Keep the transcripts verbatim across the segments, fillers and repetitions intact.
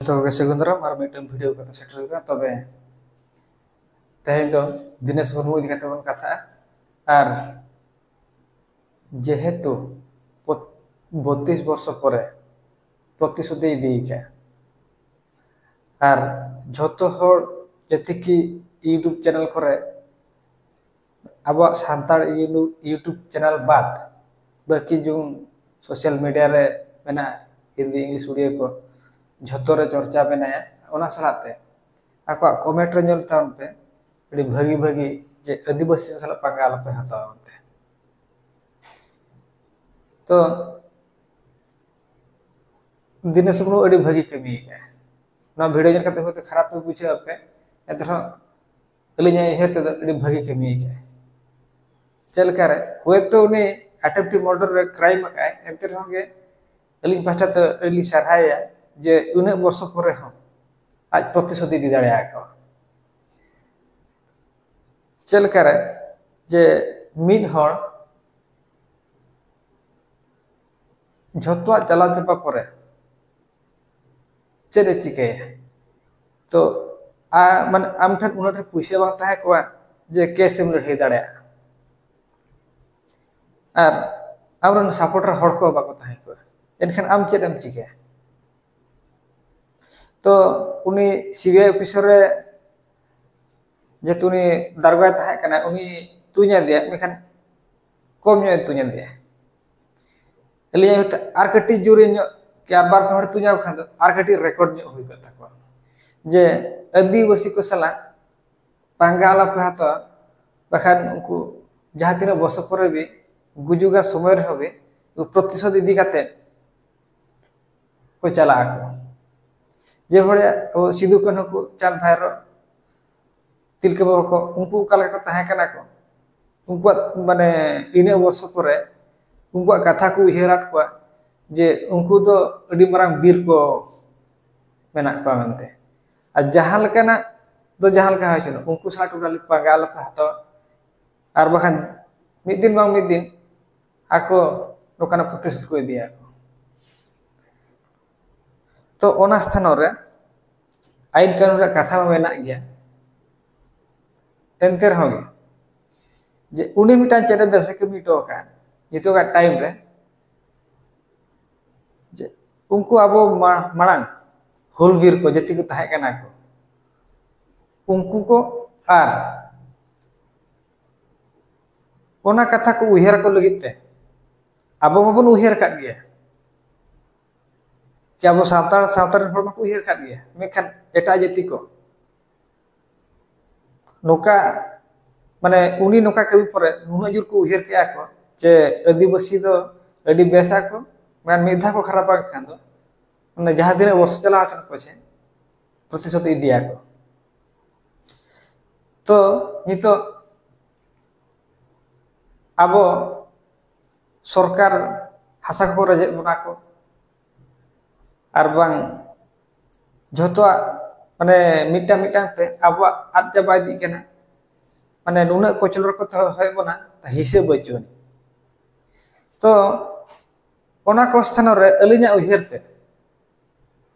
ᱡᱚᱛᱚ ᱠᱚᱜᱮ ᱥᱟᱹᱜᱩᱱ ᱫᱟᱨᱟᱢ ᱟᱨ ᱢᱤᱫᱴᱟᱝ ᱵᱷᱤᱰᱤᱭᱳ ᱠᱟᱛᱮ ᱥᱮᱴᱮᱨ ᱦᱩᱭᱩᱜ ᱠᱟᱱᱟ᱾ ᱛᱚᱵᱮ ᱛᱮᱦᱮᱧ ᱫᱚ ᱫᱤᱱᱮᱥ ᱢᱩᱨᱢᱩ ᱤᱫᱤ ᱠᱟᱛᱮ ᱵᱚᱱ ᱠᱟᱛᱷᱟᱜᱼᱟ᱾ ᱟᱨ ᱡᱮᱦᱮᱛᱩ ᱵᱚᱛ-, ᱵᱚᱛᱛᱨᱤᱥ ᱵᱚᱨᱥᱚ ᱯᱚᱨᱮ ᱯᱨᱚᱛᱤᱥᱨᱩᱛᱤ ᱤᱫᱤ ᱟᱠᱟᱫᱼᱟ, ᱟᱨ ᱡᱷᱚᱛᱚ ᱦᱚᱲ ᱡᱟᱛᱮ ᱠᱤ YouTube ᱪᱮᱱᱮᱞ ᱠᱚᱨᱮ ᱟᱵᱚᱣᱟᱜ ᱥᱟᱱᱛᱟᱲ ᱤᱭᱩ-, YouTube ᱪᱮᱱᱮᱞ ᱵᱟᱫ ᱵᱟᱹᱠᱤ ᱡᱩᱜᱽ ᱥᱳᱥᱟᱞ ᱢᱤᱰᱤᱭᱟ ᱨᱮ ᱢᱮᱱᱟᱜ ᱦᱤᱱᱫᱤ, ᱤᱝᱞᱤᱥ, ᱩᱲᱤᱭᱟ ᱠᱚ ᱡᱷᱚᱛᱚ ᱨᱮ ᱪᱚᱨᱪᱟ ᱢᱮᱱᱟᱭᱟ᱾ ᱚᱱᱟ ᱥᱟᱞᱟᱜ ᱛᱮ ᱟᱠᱚᱣᱟᱜ ᱠᱚᱢᱮᱱᱴ ᱨᱮ ᱧᱮᱞ ᱛᱟᱵᱚᱱ ᱯᱮ, ᱟᱹᱰᱤ ᱵᱷᱟᱹᱜᱤ ᱵᱷᱟᱹᱜᱤ ᱡᱮ ᱟᱹᱫᱤᱵᱟᱹᱥᱤ ᱥᱟᱞᱟᱜ ᱯᱟᱸᱜᱟ ᱟᱞᱚᱯᱮ ᱦᱟᱛᱟᱣᱟ ᱢᱮᱱᱛᱮ᱾ ᱛᱚ ᱫᱤᱱᱮᱥ ᱢᱩᱨᱢᱩ ᱟᱹᱰᱤ ᱵᱷᱟᱹᱜᱤ ᱠᱟᱹᱢᱤ ᱟᱠᱟᱫᱼᱟ᱾ ᱱᱚᱣᱟ ᱵᱷᱤᱰᱤᱭᱳ ᱧᱮᱞ ᱠᱟᱛᱮ ᱦᱚᱭᱛᱳ ᱠᱷᱟᱨᱟᱯ ᱯᱮ ᱵᱩᱡᱷᱟᱹᱣ ᱟᱯᱮ, ᱮᱱᱛᱮ ᱨᱮᱦᱚᱸ ᱟᱹᱞᱤᱧᱟᱜ ᱩᱭᱦᱟᱹᱨ ᱛᱮᱫᱚ ᱟᱹᱰᱤ ᱵᱷᱟᱹᱜᱤ ᱠᱟᱹᱢᱤ ᱟᱠᱟᱫᱼᱟᱭ᱾ ᱪᱮᱫ ᱞᱮᱠᱟᱨᱮ ᱦᱚᱭᱛᱳ ᱩᱱᱤ ᱟᱴᱮᱢᱯᱴᱤ ᱢᱟᱨᱰᱟᱨ ᱨᱮ ᱠᱨᱟᱭᱤᱢ ᱟᱠᱟᱫᱼᱟᱭ, ᱮᱱᱛᱮ ᱨᱮᱦᱚᱸ ᱜᱮ ᱟᱹᱞᱤᱧ ᱯᱟᱦᱴᱟ ᱛᱮ ᱟᱹᱰᱤ ᱞᱤᱧ ᱥᱟᱨᱦᱟᱣᱮᱭᱟ ᱡᱮ ᱩᱱᱟᱹᱜ ᱵᱚᱨᱥᱚ ᱯᱚᱨᱮ ᱦᱚᱸ ᱟᱡ ᱯᱨᱚᱛᱤᱥᱳᱫᱷ ᱤᱫᱤ ᱫᱟᱲᱮᱭᱟᱠᱚᱣᱟ᱾ ᱪᱮᱫ ᱞᱮᱠᱟᱨᱮ ᱡᱮ ᱢᱤᱫ ᱦᱚᱲ ᱡᱷᱚᱛᱚᱣᱟᱜ ᱪᱟᱞᱟᱣ ᱪᱟᱵᱟ ᱯᱚᱨᱮ ᱪᱮᱫ ᱮ ᱪᱤᱠᱟᱹᱭᱟ? ᱛᱚ ᱟ-, ᱢᱟᱱᱮ ᱟᱢ ᱴᱷᱮᱱ ᱩᱱᱟᱹᱜ ᱰᱷᱮᱨ ᱯᱩᱭᱥᱟᱹ ᱵᱟᱝ ᱛᱟᱦᱮᱸ ᱠᱚᱜᱼᱟ ᱡᱮ ᱠᱮᱥ ᱮᱢ ᱞᱟᱹᱲᱦᱟᱹᱭ ᱫᱟᱲᱮᱭᱟᱜᱼᱟ, ᱟᱨ ᱟᱢᱨᱮᱱ ᱥᱟᱯᱳᱨᱴᱟᱨ ᱦᱚᱲ ᱠᱚ ᱵᱟᱠᱚ ᱛᱟᱦᱮᱸ ᱠᱚᱜᱼᱟ, ᱮᱱᱠᱷᱟᱱ ᱟᱢ ᱪᱮᱫ ᱮᱢ ᱪᱤᱠᱟᱹᱭᱟ? ᱛᱚ ᱩᱱᱤ ᱥᱤᱵᱤᱟᱭ ᱚᱯᱷᱤᱥᱟᱨ ᱨᱮ ᱡᱮᱦᱮᱛᱩ ᱩᱱᱤ ᱫᱟᱨᱜᱟᱭ ᱛᱟᱦᱮᱸ ᱠᱟᱱᱟ, ᱩᱱᱤ ᱛᱩᱧ ᱟᱫᱮᱭᱟ, ᱢᱮᱱᱠᱷᱟᱱ ᱠᱚᱢ ᱧᱚᱜ ᱮ ᱛᱩᱧ ᱟᱫᱮᱭᱟ᱾ ᱟᱹᱞᱤᱧᱟᱜ ᱦᱚᱭᱛᱳ ᱟᱨ ᱠᱟᱹᱴᱤᱡ ᱡᱳᱨ ᱧᱚᱜ ᱠᱤ ᱟᱨ ᱵᱟᱨ ᱯᱮ ᱦᱚᱲ ᱛᱩᱧ ᱟᱠᱚ ᱠᱷᱟᱱ ᱫᱚ ᱟᱨ ᱠᱟᱹᱴᱤᱡ ᱨᱮᱠᱚᱨᱰ ᱧᱚᱜ ᱦᱩᱭ ᱠᱚᱜ ᱛᱟᱠᱚᱣᱟ, ᱡᱮ ᱟᱹᱫᱤᱵᱟᱹᱥᱤ ᱠᱚ ᱥᱟᱞᱟᱜ ᱯᱟᱸᱜᱟ ᱟᱞᱚᱯᱮ ᱦᱟᱛᱟᱣᱟ, ᱵᱟᱠᱷᱟᱱ ᱩᱱᱠᱩ ᱡᱟᱦᱟᱸ ᱛᱤᱱᱟᱹᱜ ᱵᱚᱨᱥᱚ ᱯᱚᱨᱮ ᱵᱤ ᱜᱩᱡᱩᱜᱟᱜ ᱥᱚᱢᱚᱭ ᱨᱮᱦᱚᱸ ᱵᱤ ᱯᱨᱚᱛᱤᱥᱳᱫᱷ ᱤᱫᱤ ᱠᱟᱛᱮ ᱠᱚ ᱪᱟᱞᱟᱜ ᱟᱠᱚ᱾ ᱡᱮ ᱵᱷᱟᱵᱮ ᱟᱵᱚ ᱥᱤᱫᱩ ᱠᱟᱹᱱᱦᱩ ᱠᱚ, ᱪᱟᱸᱫᱽ ᱵᱷᱟᱭᱨᱚ, ᱛᱤᱞᱠᱟᱹ ᱵᱟᱵᱟ ᱠᱚ, ᱩᱱᱠᱩ ᱚᱠᱟ ᱞᱮᱠᱟ ᱠᱚ ᱛᱟᱦᱮᱸ ᱠᱟᱱᱟ ᱠᱚ, ᱩᱱᱠᱩᱣᱟᱜ ᱢᱟᱱᱮ ᱤᱱᱟᱹᱜ ᱵᱚᱨᱥᱚ ᱯᱚᱨᱮ ᱩᱱᱠᱩᱣᱟᱜ ᱠᱟᱛᱷᱟ ᱠᱚ ᱩᱭᱦᱟᱹᱨᱟᱫ ᱠᱚᱣᱟ ᱡᱮ ᱩᱱᱠᱩ ᱫᱚ ᱟᱹᱰᱤ ᱢᱟᱨᱟᱝ ᱵᱤᱨ ᱠᱚ ᱢᱮᱱᱟᱜ ᱠᱚᱣᱟ ᱢᱮᱱᱛᱮ᱾ ᱟᱨ ᱡᱟᱦᱟᱸ ᱞᱮᱠᱟᱱᱟᱜ ᱫᱚ ᱡᱟᱦᱟᱸ ᱞᱮᱠᱟ ᱦᱩᱭ ᱦᱚᱪᱚᱱ, ᱩᱱᱠᱩ ᱥᱟᱞᱟᱜ ᱴᱳᱴᱟᱞᱤ ᱯᱟᱸᱜᱟ ᱟᱞᱚᱯᱮ ᱦᱟᱛᱟᱣᱟ, ᱟᱨ ᱵᱟᱠᱷᱟᱱ ᱢᱤᱫ ᱫᱤᱱ ᱵᱟᱝ ᱢᱤᱫ ᱫᱤᱱ ᱟᱠᱚ ᱱᱚᱝᱠᱟᱱᱟᱜ ᱯᱨᱚᱛᱤᱥᱳᱫᱷ ᱠᱚ ᱤᱫᱤᱭᱟ ᱟᱠᱚ᱾ ᱛᱚ ᱚᱱᱟ ᱥᱛᱷᱟᱱᱚ ᱨᱮ ᱟᱭᱤᱱ ᱠᱟᱹᱱᱩᱱ ᱨᱮᱭᱟᱜ ᱠᱟᱛᱷᱟ ᱢᱟ ᱢᱮᱱᱟᱜ ᱜᱮᱭᱟ, ᱮᱱᱛᱮ ᱨᱮᱦᱚᱸ ᱜᱮ ᱡᱮ ᱩᱱᱤ ᱢᱤᱫᱴᱟᱝ ᱪᱮᱫ ᱮ ᱵᱮᱥ ᱮ ᱠᱟᱹᱢᱤ ᱦᱚᱴᱚ ᱟᱠᱟᱫ ᱱᱤᱛᱚᱜᱟᱜ ᱴᱟᱭᱤᱢ ᱨᱮ, ᱡᱮ ᱩᱱᱠᱩ ᱟᱵᱚ ᱢᱟ-, ᱢᱟᱲᱟᱝ ᱦᱩᱞ ᱵᱤᱨ ᱠᱚ ᱡᱟᱹᱛᱤ ᱠᱚ ᱛᱟᱦᱮᱸ ᱠᱟᱱᱟ ᱠᱚ, ᱩᱱᱠᱩ ᱠᱚ ᱟᱨ ᱚᱱᱟ ᱠᱟᱛᱷᱟ ᱠᱚ ᱩᱭᱦᱟᱹᱨ ᱟᱠᱚ ᱞᱟᱹᱜᱤᱫ ᱛᱮ ᱟᱵᱚ ᱢᱟᱵᱚᱱ ᱩᱭᱦᱟᱹᱨ ᱟᱠᱟᱫ ᱜᱮᱭᱟ, ᱡᱮ ᱟᱵᱚ ᱥᱟᱱᱛᱟᱲ ᱥᱟᱶᱛᱟ ᱨᱮᱱ ᱦᱚᱲ ᱢᱟᱠᱚ ᱩᱭᱦᱟᱹᱨ ᱟᱠᱟᱫ ᱜᱮᱭᱟ, ᱢᱮᱱᱠᱷᱟᱱ ᱮᱴᱟᱜ ᱡᱟᱹᱛᱤ ᱠᱚ ᱱᱚᱝᱠᱟ, ᱢᱟᱱᱮ ᱩᱱᱤ ᱱᱚᱝᱠᱟ ᱠᱟᱹᱢᱤ ᱯᱚᱨᱮ ᱱᱩᱱᱟᱹᱜ ᱡᱳᱨ ᱠᱚ ᱩᱭᱦᱟᱹᱨ ᱠᱮᱜᱼᱟ ᱠᱚ ᱡᱮ ᱟᱹᱫᱤᱵᱟᱹᱥᱤ ᱫᱚ ᱟᱹᱰᱤ ᱵᱮᱥᱟ ᱠᱚ, ᱢᱟᱱᱮ ᱢᱤᱫ ᱫᱷᱟᱣ ᱠᱚ ᱠᱷᱟᱨᱟᱯᱟ ᱠᱷᱟᱱ ᱫᱚ, ᱢᱟᱱᱮ ᱡᱟᱦᱟᱸ ᱛᱤᱱᱟᱹᱜ ᱵᱚᱨᱥᱚ ᱪᱟᱞᱟᱣ ᱦᱚᱪᱚᱱ ᱯᱟᱪᱷᱮ ᱯᱨᱚᱛᱤᱥᱳᱫᱷ ᱤᱫᱤᱭᱟᱠᱚ᱾ ᱛᱚ ᱱᱤᱛᱚᱜ ᱟᱵᱚ ᱥᱚᱨᱠᱟᱨ ᱦᱟᱥᱟ ᱠᱚᱠᱚ ᱨᱮᱡᱮᱫ ᱵᱚᱱᱟ ᱠᱚ, ᱟᱨ ᱵᱟᱝ ᱡᱷᱚᱛᱚᱣᱟᱜ ᱢᱟᱱᱮ ᱢᱤᱫᱴᱟᱝ ᱢᱤᱫᱴᱟᱝ ᱛᱮ ᱟᱵᱚᱣᱟᱜ ᱟᱫ ᱪᱟᱵᱟ ᱤᱫᱤᱜ ᱠᱟᱱᱟ᱾ ᱢᱟᱱᱮ ᱱᱩᱱᱟᱹᱜ ᱠᱚᱪᱞᱚᱱ ᱨᱮᱠᱚ ᱫᱚᱦᱚᱭᱮᱫ ᱵᱚᱱᱟ, ᱦᱤᱥᱟᱹᱵ ᱵᱟᱹᱪᱩᱜ ᱟᱹᱱᱤᱡ᱾ ᱛᱚ ᱚᱱᱟ ᱠᱚ ᱥᱛᱷᱟᱱᱚ ᱨᱮ ᱟᱹᱞᱤᱧᱟᱜ ᱩᱭᱦᱟᱹᱨ ᱛᱮ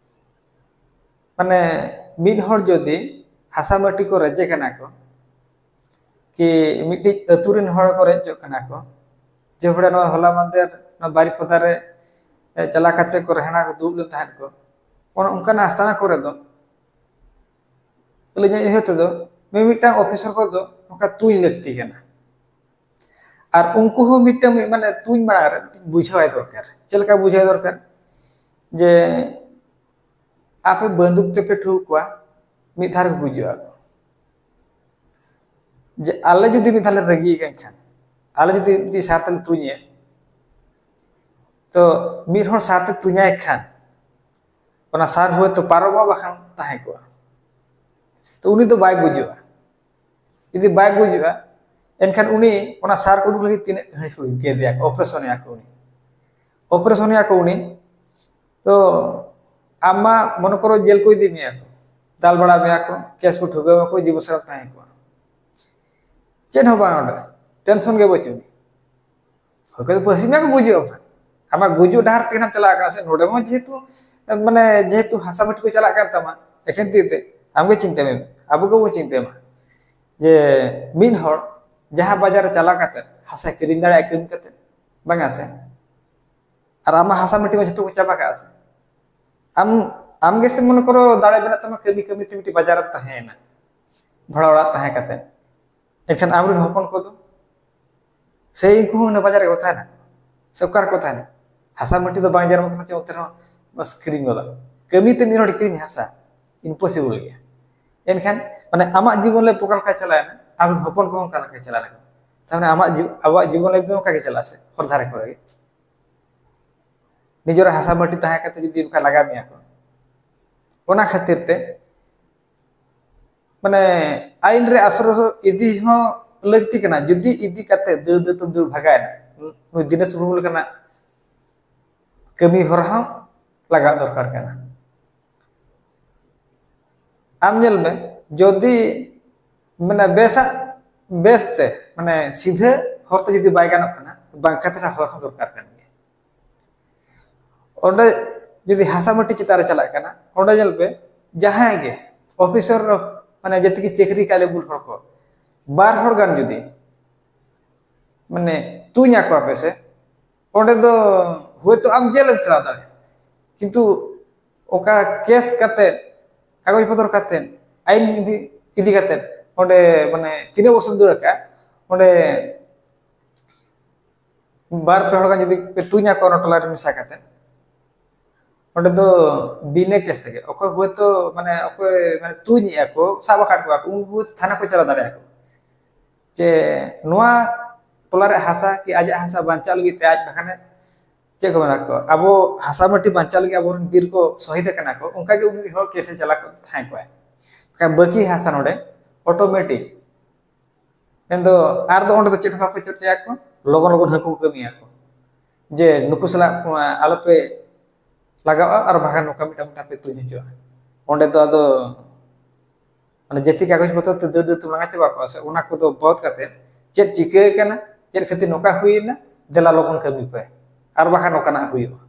ᱢᱟᱱᱮ ᱢᱤᱫ ᱦᱚᱲ ᱡᱩᱫᱤ ᱦᱟᱥᱟ ᱢᱟᱹᱴᱤ ᱠᱚ ᱨᱮᱡᱮ ᱠᱟᱱᱟ ᱠᱚ, ᱠᱤ ᱢᱤᱫᱴᱤᱡ ᱟᱹᱛᱩ ᱨᱮᱱ ᱦᱚᱲ ᱠᱚ ᱨᱮᱡ ᱚᱪᱚᱜ ᱠᱟᱱᱟ ᱠᱚ, ᱡᱮ ᱦᱚᱲ ᱱᱚᱣᱟ ᱦᱚᱞᱟ ᱢᱟᱫᱷᱮᱨ ᱱᱚᱣᱟ ᱵᱟᱨᱤᱯᱟᱫᱟ ᱨᱮ, ᱮ, ᱪᱟᱞᱟᱣ ᱠᱟᱛᱮ ᱠᱚ ᱨᱮᱦᱲᱟ ᱠᱚ ᱫᱩᱲᱩᱵ ᱞᱮᱱ ᱛᱟᱦᱮᱸᱫ ᱠᱚ, ᱚᱱ-, ᱚᱱᱠᱟᱱᱟᱜ ᱟᱥᱛᱟᱱᱟ ᱠᱚᱨᱮ ᱫᱚ ᱟᱹᱞᱤᱧᱟᱜ ᱩᱭᱦᱟᱹᱨ ᱛᱮᱫᱚ ᱢᱤᱢᱤᱫᱴᱟᱝ ᱚᱯᱷᱤᱥᱟᱨ ᱠᱚᱫᱚ ᱱᱚᱝᱠᱟ ᱛᱩᱧ ᱞᱟᱹᱠᱛᱤ ᱠᱟᱱᱟ᱾ ᱟᱨ ᱩᱱᱠᱩ ᱦᱚᱸ ᱢᱤᱫᱴᱟᱝ ᱢᱤᱫ-, ᱢᱟᱱᱮ ᱛᱩᱧ ᱢᱟᱲᱟᱝ ᱨᱮ ᱢᱤᱫᱴᱤᱡ ᱵᱩᱡᱷᱟᱹᱣᱟᱭ ᱫᱚᱨᱠᱟᱨ᱾ ᱪᱮᱫ ᱞᱮᱠᱟ ᱵᱩᱡᱷᱟᱹᱣ ᱫᱚᱨᱠᱟᱨ? ᱡᱮ ᱟᱯᱮ ᱵᱟᱹᱱᱫᱩᱠ ᱛᱮᱯᱮ ᱴᱷᱩ ᱠᱚᱣᱟ, ᱢᱤᱫ ᱫᱷᱟᱣ ᱨᱮᱠᱚ ᱜᱩᱡᱩᱜᱼᱟ ᱠᱚ᱾ ᱡᱮ ᱟᱞᱮ ᱡᱩᱫᱤ ᱢᱤᱫ ᱫᱷᱟᱣ ᱞᱮ ᱨᱟᱹᱜᱤ ᱟᱠᱟᱱ ᱠᱷᱟᱱ, ᱟᱞᱮ ᱡᱩᱫᱤ ᱢᱤᱫ ᱥᱟᱨ ᱛᱮᱞᱮ ᱛᱩᱧᱮ, ᱛᱚ ᱢᱤᱫ ᱦᱚᱲ ᱥᱟᱨ ᱛᱮ ᱛᱩᱧᱟᱭ ᱠᱷᱟᱱ ᱚᱱᱟ ᱥᱟᱨ ᱦᱚᱭᱛᱳ ᱯᱟᱨᱚᱢᱚᱜᱼᱟ, ᱵᱟᱠᱷᱟᱱ ᱛᱟᱦᱮᱸ ᱠᱚᱜᱼᱟ᱾ ᱛᱚ ᱩᱱᱤ ᱫᱚ ᱵᱟᱭ ᱜᱩᱡᱩᱜᱼᱟ᱾ ᱡᱩᱫᱤ ᱵᱟᱭ ᱜᱩᱡᱩᱜᱼᱟ, ᱮᱱᱠᱷᱟᱱ ᱩᱱᱤ ᱚᱱᱟ ᱥᱟᱨ ᱩᱰᱩᱠ ᱞᱟᱹᱜᱤᱫ ᱛᱤᱱᱟᱹᱜ ᱜᱷᱟᱹᱲᱤᱡ ᱠᱚ ᱜᱮᱫᱮᱭᱟ ᱠᱚ, ᱚᱯᱟᱨᱮᱥᱚᱱᱮᱭᱟ ᱠᱚ ᱩᱱᱤ, ᱚᱯᱟᱨᱮᱥᱚᱱᱮᱭᱟ ᱠᱚ ᱩᱱᱤ᱾ ᱛᱚ ᱟᱢ ᱢᱟ ᱢᱚᱱᱮ ᱠᱚᱨᱚ ᱡᱮᱞ ᱠᱚ ᱤᱫᱤ ᱢᱮᱭᱟ ᱠᱚ, ᱫᱟᱞ ᱵᱟᱲᱟ ᱢᱮᱭᱟ ᱠᱚ, ᱠᱮᱥ ᱠᱚ ᱴᱷᱩᱠᱟᱹᱣ ᱢᱮᱭᱟ ᱠᱚ, ᱡᱤᱵᱚᱱ ᱥᱟᱨᱟ ᱛᱟᱦᱮᱸ ᱠᱚᱜᱼᱟ᱾ ᱪᱮᱫ ᱦᱚᱸ ᱵᱟᱝ ᱚᱸᱰᱮ, ᱴᱮᱱᱥᱚᱱ ᱜᱮ ᱵᱟᱹᱪᱩᱜ᱾ ᱦᱚᱭ ᱠᱚᱫᱚ ᱯᱟᱹᱥᱤ ᱢᱮᱭᱟ ᱠᱚ, ᱜᱩᱡᱩᱜ ᱟᱢ ᱦᱟᱸᱜ᱾ ᱟᱢᱟᱜ ᱜᱩᱡᱩᱜ ᱰᱟᱦᱟᱨ ᱛᱮᱜᱮ ᱱᱟᱢ ᱪᱟᱞᱟᱣ ᱠᱟᱱᱟ ᱥᱮ᱾ ᱱᱚᱰᱮ ᱦᱚᱸ ᱡᱮᱦᱮᱛᱩ ᱢᱟᱱᱮ ᱡᱮᱦᱮᱛᱩ ᱦᱟᱥᱟ ᱢᱟᱹᱴᱤ ᱠᱚ ᱪᱟᱞᱟᱜ ᱠᱟᱱ ᱛᱟᱢᱟ ᱮᱠᱷᱮᱱ ᱛᱤ ᱛᱮ, ᱟᱢᱜᱮ ᱪᱤᱱᱛᱟᱹ ᱢᱮ, ᱟᱵᱚ ᱜᱮᱵᱚᱱ ᱪᱤᱱᱛᱟᱹ ᱢᱟ ᱡᱮ ᱢᱤᱫ ᱦᱚᱲ ᱡᱟᱦᱟᱸ ᱵᱟᱡᱟᱨ ᱨᱮ ᱪᱟᱞᱟᱣ ᱠᱟᱛᱮ ᱦᱟᱥᱟ ᱠᱤᱨᱤᱧ ᱫᱟᱲᱮᱭᱟᱜᱼᱟ ᱠᱟᱹᱢᱤ ᱠᱟᱛᱮ, ᱵᱟᱝᱟ ᱥᱮ? ᱟᱨ ᱟᱢᱟᱜ ᱦᱟᱥᱟ ᱢᱟᱹᱴᱤ ᱢᱟ ᱡᱚᱛᱚ ᱠᱚ ᱪᱟᱵᱟ ᱠᱟᱜᱼᱟ ᱥᱮ? ᱟᱢ ᱟᱢ ᱜᱮ ᱥᱮ ᱢᱚᱱᱮ ᱠᱚᱨᱚ ᱫᱟᱲᱮ ᱢᱮᱱᱟᱜ ᱛᱟᱢᱟ, ᱠᱟᱹᱢᱤ ᱠᱟᱹᱢᱤ ᱛᱮ ᱢᱤᱫᱴᱤᱡ ᱵᱟᱡᱟᱨ ᱨᱮᱢ ᱛᱟᱦᱮᱸᱭᱮᱱᱟ, ᱵᱷᱟᱲᱟ ᱚᱲᱟᱜ ᱛᱟᱦᱮᱸ ᱠᱟᱛᱮ, ᱮᱱᱠᱷᱟᱱ ᱟᱢᱨᱮᱱ ᱦᱚᱯᱚᱱ ᱠᱚᱫᱚ ᱥᱮ ᱩᱱᱠᱩ ᱦᱚᱸ ᱚᱱᱟ ᱵᱟᱡᱟᱨ ᱨᱮᱠᱚ ᱛᱟᱦᱮᱱᱟ, ᱥᱮ ᱚᱠᱟ ᱨᱮᱠᱚ ᱛᱟᱦᱮᱱᱟ? ᱦᱟᱥᱟ ᱢᱟᱹᱴᱤ ᱫᱚ ᱵᱟᱝ ᱡᱟᱱᱟᱢᱚᱜ ᱠᱟᱱᱟ ᱪᱮ ᱚᱱᱛᱮ ᱨᱮᱦᱚᱸ ᱵᱟᱥ ᱠᱤᱨᱤᱧ ᱜᱚᱫᱟ᱾ ᱠᱟᱹᱢᱤ ᱛᱮ ᱢᱤᱫ ᱦᱚᱲ ᱠᱤᱨᱤᱧ ᱦᱟᱥᱟ impossible ᱜᱮᱭᱟ᱾ ᱮᱱᱠᱷᱟᱱ ᱢᱟᱱᱮ ᱟᱢᱟᱜ ᱡᱤᱵᱚᱱ ᱞᱮ ᱚᱠᱟ ᱞᱮᱠᱟ ᱪᱟᱞᱟᱣᱮᱱᱟ, ᱟᱢ ᱦᱚᱯᱚᱱ ᱠᱚᱦᱚᱸ ᱚᱠᱟ ᱞᱮᱠᱟ ᱪᱟᱞᱟᱣ ᱞᱮᱱᱟ᱾ ᱛᱟᱨ ᱢᱟᱱᱮ ᱟᱢᱟᱜ ᱡᱤ- ᱟᱵᱚᱣᱟᱜ ᱡᱤᱵᱚᱱ ᱞᱟᱹᱜᱤᱫ ᱫᱚ ᱚᱱᱠᱟ ᱜᱮ ᱪᱟᱞᱟᱜᱼᱟ ᱥᱮ, ᱦᱚᱨ ᱫᱷᱟᱨᱮ ᱠᱚᱨᱮ ᱜᱮ ᱱᱤᱡᱮᱨᱟᱜ ᱦᱟᱥᱟ ᱢᱟᱹᱴᱤ ᱛᱟᱦᱮᱸ ᱠᱟᱛᱮ ᱡᱩᱫᱤ ᱚᱱᱠᱟ ᱞᱟᱜᱟ ᱢᱮᱭᱟ ᱠᱚ, ᱚᱱᱟ ᱠᱷᱟᱹᱛᱤᱨ ᱛᱮ ᱢᱟᱱᱮ ᱟᱭᱤᱱ ᱨᱮ ᱟᱥᱨᱚᱭ ᱤᱫᱤ ᱦᱚᱸ ᱞᱟᱹᱠᱛᱤ ᱠᱟᱱᱟ᱾ ᱡᱩᱫᱤ ᱤᱫᱤ ᱠᱟᱛᱮ ᱫᱟᱹᱲ ᱫᱟᱹᱲ ᱛᱮᱢ ᱫᱟᱹᱲ ᱵᱷᱟᱜᱟᱭᱮᱱᱟ, ᱱᱩᱭ ᱫᱤᱱᱮᱥ ᱢᱩᱨᱢᱩ ᱞᱮᱠᱟᱱᱟᱜ ᱠᱟᱹᱢᱤ ᱦᱚᱨᱟ ᱦᱚᱸ ᱞᱟᱜᱟᱣ ᱫᱚᱨᱠᱟᱨ ᱠᱟᱱᱟ᱾ ᱟᱢ ᱧᱮᱞ ᱢᱮ, ᱡᱩᱫᱤ ᱢᱟᱱᱮ ᱵᱮᱥᱟᱜ ᱵᱮᱥᱛᱮ ᱢᱟᱱᱮ ᱥᱤᱫᱷᱟᱹ ᱦᱚᱨᱛᱮ ᱡᱩᱫᱤ ᱵᱟᱭ ᱜᱟᱱᱚᱜ ᱠᱟᱱᱟ, ᱵᱟᱝ ᱠᱟᱛᱮ ᱦᱚᱨ ᱦᱚᱸ ᱫᱚᱨᱠᱟᱨ ᱠᱟᱱ ᱜᱮᱭᱟ᱾ ᱚᱸᱰᱮ ᱡᱩᱫᱤ ᱦᱟᱥᱟ ᱢᱟᱹᱴᱤ ᱪᱮᱛᱟᱱ ᱨᱮ ᱪᱟᱞᱟᱜ ᱠᱟᱱᱟ, ᱚᱸᱰᱮ ᱧᱮᱞ ᱯᱮ, ᱡᱟᱦᱟᱸᱭ ᱜᱮ ᱚᱯᱷᱤᱥᱟᱨ, ᱢᱟᱱᱮ ᱡᱮᱛᱮ ᱜᱮ ᱪᱟᱹᱠᱨᱤ ᱠᱟᱜ ᱞᱮᱵᱩᱞ ᱦᱚᱲ ᱠᱚ, ᱵᱟᱨ ᱦᱚᱲ ᱜᱟᱱ ᱡᱩᱫᱤ ᱢᱟᱱᱮ ᱛᱩᱧ ᱟᱠᱚ ᱟᱯᱮ ᱥᱮ, ᱚᱸᱰᱮ ᱫᱚ ᱦᱳᱭᱛᱳ ᱟᱢ ᱡᱮᱞᱮᱢ ᱪᱟᱞᱟᱣ ᱫᱟᱲᱮᱭᱟᱜᱼᱟ, ᱠᱤᱱᱛᱩ ᱚᱠᱟ ᱠᱮᱥ ᱠᱟᱛᱮ, ᱠᱟᱜᱚᱡᱽ ᱯᱚᱛᱨᱚ ᱠᱟᱛᱮ, ᱟᱭᱤᱱ ᱤᱫᱤ ᱤᱫᱤ ᱠᱟᱛᱮ ᱚᱸᱰᱮ ᱢᱟᱱᱮ ᱛᱤᱱᱟᱹᱜ ᱵᱚᱪᱷᱚᱨ ᱫᱟᱹᱲ ᱟᱠᱟᱫᱼᱟ, ᱚᱸᱰᱮ ᱵᱟᱨ ᱯᱮ ᱦᱚᱲ ᱜᱟᱱ ᱡᱩᱫᱤ ᱯᱮ ᱛᱩᱧᱟ ᱠᱚ ᱚᱱᱟ ᱴᱚᱞᱟ ᱨᱮ ᱢᱮᱥᱟ ᱠᱟᱛᱮ, ᱚᱸᱰᱮ ᱫᱚ ᱵᱤᱱᱟᱹ ᱠᱮᱥ ᱛᱮᱜᱮ ᱚᱠᱚᱭ ᱦᱳᱭᱛᱳ ᱢᱟᱱᱮ ᱚᱠᱚᱭ ᱢᱟᱱᱮ ᱛᱩᱧᱮᱜᱼᱟ ᱠᱚ, ᱥᱟᱵ ᱟᱠᱟᱫ ᱠᱚᱣᱟ ᱠᱚ, ᱩᱱᱠᱩ ᱛᱷᱟᱱᱟ ᱠᱚ ᱪᱟᱞᱟᱣ ᱫᱟᱲᱮᱭᱟᱜᱼᱟ ᱠᱚ ᱡᱮ ᱱᱚᱣᱟ ᱴᱚᱞᱟ ᱨᱮ ᱦᱟᱥᱟ ᱠᱤ ᱟᱡᱟᱜ ᱦᱟᱥᱟ ᱵᱟᱧᱪᱟᱣ ᱞᱟᱹᱜᱤᱫ ᱛᱮ ᱟᱡ ᱵᱟᱠᱷᱟᱱᱮ ᱪᱮᱫ ᱠᱚ ᱢᱮᱱᱟ ᱠᱚ, ᱟᱵᱚ ᱦᱟᱥᱟ ᱢᱟᱹᱴᱤ ᱵᱟᱧᱪᱟᱣ ᱞᱟᱹᱜᱤᱫ ᱟᱵᱚᱨᱮᱱ ᱵᱤᱨ ᱠᱚ ᱥᱚᱦᱤᱫ ᱟᱠᱟᱱᱟ ᱠᱚ, ᱚᱱᱠᱟᱜᱮ ᱩᱱᱤ ᱦᱚᱲ ᱠᱮᱥ ᱮ ᱪᱟᱞᱟᱣ ᱠᱚᱜ ᱛᱟᱦᱮᱸ ᱠᱚᱜᱼᱟᱭ᱾ ᱵᱟᱹᱠᱤ ᱦᱟᱥᱟ ᱱᱚᱰᱮ ᱚᱴᱳᱢᱮᱴᱤᱠ ᱢᱮᱱᱫᱚ ᱟᱨ ᱫᱚ ᱚᱸᱰᱮ ᱫᱚ ᱪᱮᱫ ᱦᱚᱸ ᱵᱟᱠᱚ ᱪᱚᱨᱪᱟᱭᱟ ᱠᱚ, ᱞᱚᱜᱚᱱ ᱞᱚᱜᱚᱱ ᱦᱟᱹᱠᱩ ᱠᱚ ᱠᱟᱹᱢᱤᱭᱟ ᱠᱚ ᱡᱮ ᱱᱩᱠᱩ ᱥᱟᱞᱟᱜ ᱟᱞᱚᱯᱮ ᱞᱟᱜᱟᱜᱼᱟ ᱟᱨ ᱵᱟᱠᱷᱟᱱ ᱱᱚᱝᱠᱟ ᱢᱤᱫᱴᱟᱝ ᱢᱤᱫᱴᱟᱝ ᱯᱮ ᱛᱩᱧ ᱦᱚᱪᱚᱜᱼᱟ᱾ ᱚᱸᱰᱮ ᱫᱚ ᱟᱫᱚ ᱢᱟᱱᱮ ᱡᱟᱹᱛᱤ ᱠᱟᱜᱚᱡᱽ ᱯᱚᱛᱨᱚ ᱛᱮ ᱫᱟᱹᱲ ᱫᱟᱹᱲ ᱛᱮ ᱞᱟᱸᱜᱟ ᱪᱟᱵᱟ ᱠᱚᱜᱼᱟ ᱥᱮ, ᱚᱱᱟ ᱠᱚᱫᱚ ᱵᱚᱫ ᱠᱟᱛᱮ ᱪᱮᱫ ᱪᱤᱠᱟᱹ ᱟᱠᱟᱱᱟ, ᱪᱮᱫ ᱠᱷᱟᱹᱛᱤᱨ ᱱᱚᱝᱠᱟ ᱦᱩᱭᱮᱱᱟ, ᱫᱮᱞᱟ ᱞᱚᱜᱚᱱ ᱠᱟᱹᱢᱤ ᱯᱮ, ᱟᱨ ᱵᱟᱠᱷᱟᱱ ᱱᱚᱝᱠᱟᱱᱟᱜ ᱦᱩᱭᱩᱜᱼᱟ᱾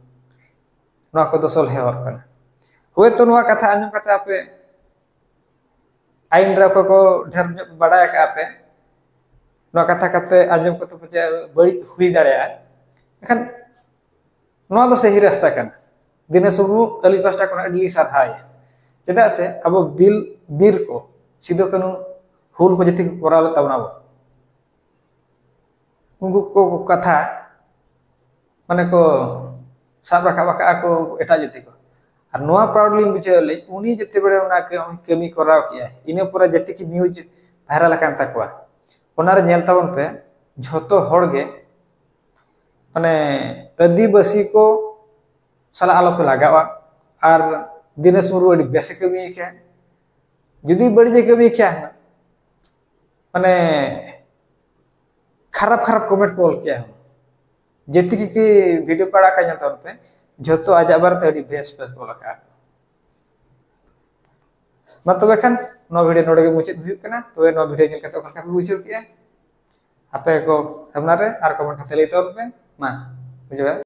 ᱱᱚᱣᱟ ᱠᱚᱫᱚ ᱥᱚᱞᱦᱮ ᱦᱚᱨ ᱠᱟᱱᱟ᱾ ᱦᱳᱭᱛᱳ ᱱᱚᱣᱟ ᱠᱟᱛᱷᱟ ᱟᱸᱡᱚᱢ ᱠᱟᱛᱮ ᱟᱯᱮ ᱟᱭᱤᱱ ᱨᱮ ᱚᱠᱚᱭ ᱠᱚ ᱰᱷᱮᱨ ᱧᱚᱜ ᱵᱟᱰᱟᱭ ᱟᱠᱟᱫᱼᱟ ᱯᱮ, ᱱᱚᱣᱟ ᱠᱟᱛᱷᱟ ᱠᱟᱛᱮ ᱟᱸᱡᱚᱢ ᱠᱟᱛᱮ ᱯᱟᱪᱮ ᱵᱟᱹᱲᱤᱡ ᱦᱩᱭ ᱫᱟᱲᱮᱭᱟᱜᱼᱟ, ᱢᱮᱱᱠᱷᱟᱱ ᱱᱚᱣᱟ ᱫᱚ ᱥᱟᱹᱦᱤ ᱨᱟᱥᱛᱟ ᱠᱟᱱᱟ᱾ ᱫᱤᱱᱮᱥ ᱢᱩᱨᱢᱩ ᱟᱹᱞᱤᱧ ᱯᱟᱦᱴᱟ ᱠᱷᱚᱱᱟᱜ ᱟᱹᱰᱤ ᱞᱤᱧ ᱥᱟᱨᱦᱟᱣᱮᱭᱟ, ᱪᱮᱫᱟᱜ ᱥᱮ ᱟᱵᱚ ᱵᱤᱞ ᱵᱤᱨ ᱠᱚ, ᱥᱤᱫᱩ ᱠᱟᱹᱱᱦᱩ ᱦᱩᱞ ᱠᱚ ᱡᱟᱛᱮ ᱠᱚ ᱠᱚᱨᱟᱣ ᱞᱮᱫ ᱛᱟᱵᱚᱱᱟ ᱟᱵᱚ, ᱩᱱᱠᱩ ᱠᱚ ᱠᱟᱛᱷᱟ ᱢᱟᱱᱮ ᱠᱚ ᱥᱟᱵ ᱨᱟᱠᱟᱵ ᱟᱠᱟᱫᱼᱟ ᱠᱚ ᱮᱴᱟᱜ ᱡᱟᱹᱛᱤ ᱠᱚ᱾ ᱟᱨ ᱱᱚᱣᱟ proud ᱞᱤᱧ ᱵᱩᱡᱷᱟᱹᱣ ᱞᱮᱫ, ᱩᱱᱤ ᱡᱮᱛᱮ ᱵᱮᱲᱮ ᱚᱱᱟ ᱠᱟᱹᱢᱤ ᱠᱚᱨᱟᱣ ᱠᱮᱜᱼᱟᱭ, ᱤᱱᱟᱹ ᱯᱚᱨᱮ ᱡᱟᱹᱛᱤ ᱠᱤ news viral ᱟᱠᱟᱱ ᱛᱟᱠᱚᱣᱟ, ᱚᱱᱟᱨᱮ ᱧᱮᱞ ᱛᱟᱵᱚᱱ ᱯᱮ, ᱡᱷᱚᱛᱚ ᱦᱚᱲ ᱜᱮ ᱢᱟᱱᱮ ᱟᱹᱫᱤᱵᱟᱹᱥᱤ ᱠᱚ ᱥᱟᱞᱟᱜ ᱟᱞᱚᱯᱮ ᱞᱟᱜᱟᱜᱼᱟ᱾ ᱟᱨ ᱫᱤᱱᱮᱥ ᱢᱩᱨᱢᱩ ᱟᱹᱰᱤ ᱵᱮᱥᱮ ᱠᱟᱹᱢᱤ ᱠᱮᱜᱼᱟ᱾ ᱡᱩᱫᱤ ᱵᱟᱹᱲᱤᱡ ᱮ ᱠᱟᱹᱢᱤ ᱠᱮᱭᱟ, ᱢᱟᱱᱮ ᱠᱷᱟᱨᱟᱯ ᱠᱷᱟᱨᱟᱯ comment ᱠᱚ ᱚᱞ ᱠᱮᱭᱟ᱾ ᱡᱮᱛᱤ ᱠᱤ video ᱠᱚ ᱟᱲᱟᱜ ᱠᱟᱜ ᱧᱮᱞ ᱛᱟᱵᱚᱱ ᱯᱮ, ᱡᱷᱚᱛᱚ ᱟᱡᱟᱜ ᱵᱟᱨᱮᱛᱮ ᱟᱹᱰᱤ ᱵᱮᱥ ᱵᱮᱥ ᱠᱚ ᱚᱞ ᱟᱠᱟᱫᱼᱟ᱾ ᱢᱟ ᱛᱚᱵᱮ ᱠᱷᱟᱱ ᱱᱚᱣᱟ video ᱱᱚᱰᱮ ᱜᱮ ᱢᱩᱪᱟᱹᱫ ᱦᱩᱭᱩᱜ ᱠᱟᱱᱟ᱾ ᱛᱚᱵᱮ ᱱᱚᱣᱟ video ᱧᱮᱞ ᱠᱟᱛᱮ ᱚᱠᱟ ᱞᱮᱠᱟ ᱯᱮ ᱵᱩᱡᱷᱟᱹᱣ ᱠᱮᱜᱼᱟ? ᱟᱯᱮ ᱠᱚ ᱥᱟᱢᱱᱟ ᱨᱮ ᱟᱨ comment ᱠᱟᱛᱮ ᱞᱟᱹᱭ ᱛᱟᱵᱚᱱ ᱯᱮ᱾ ᱢᱟ ᱵᱩᱡᱷᱟᱹᱣ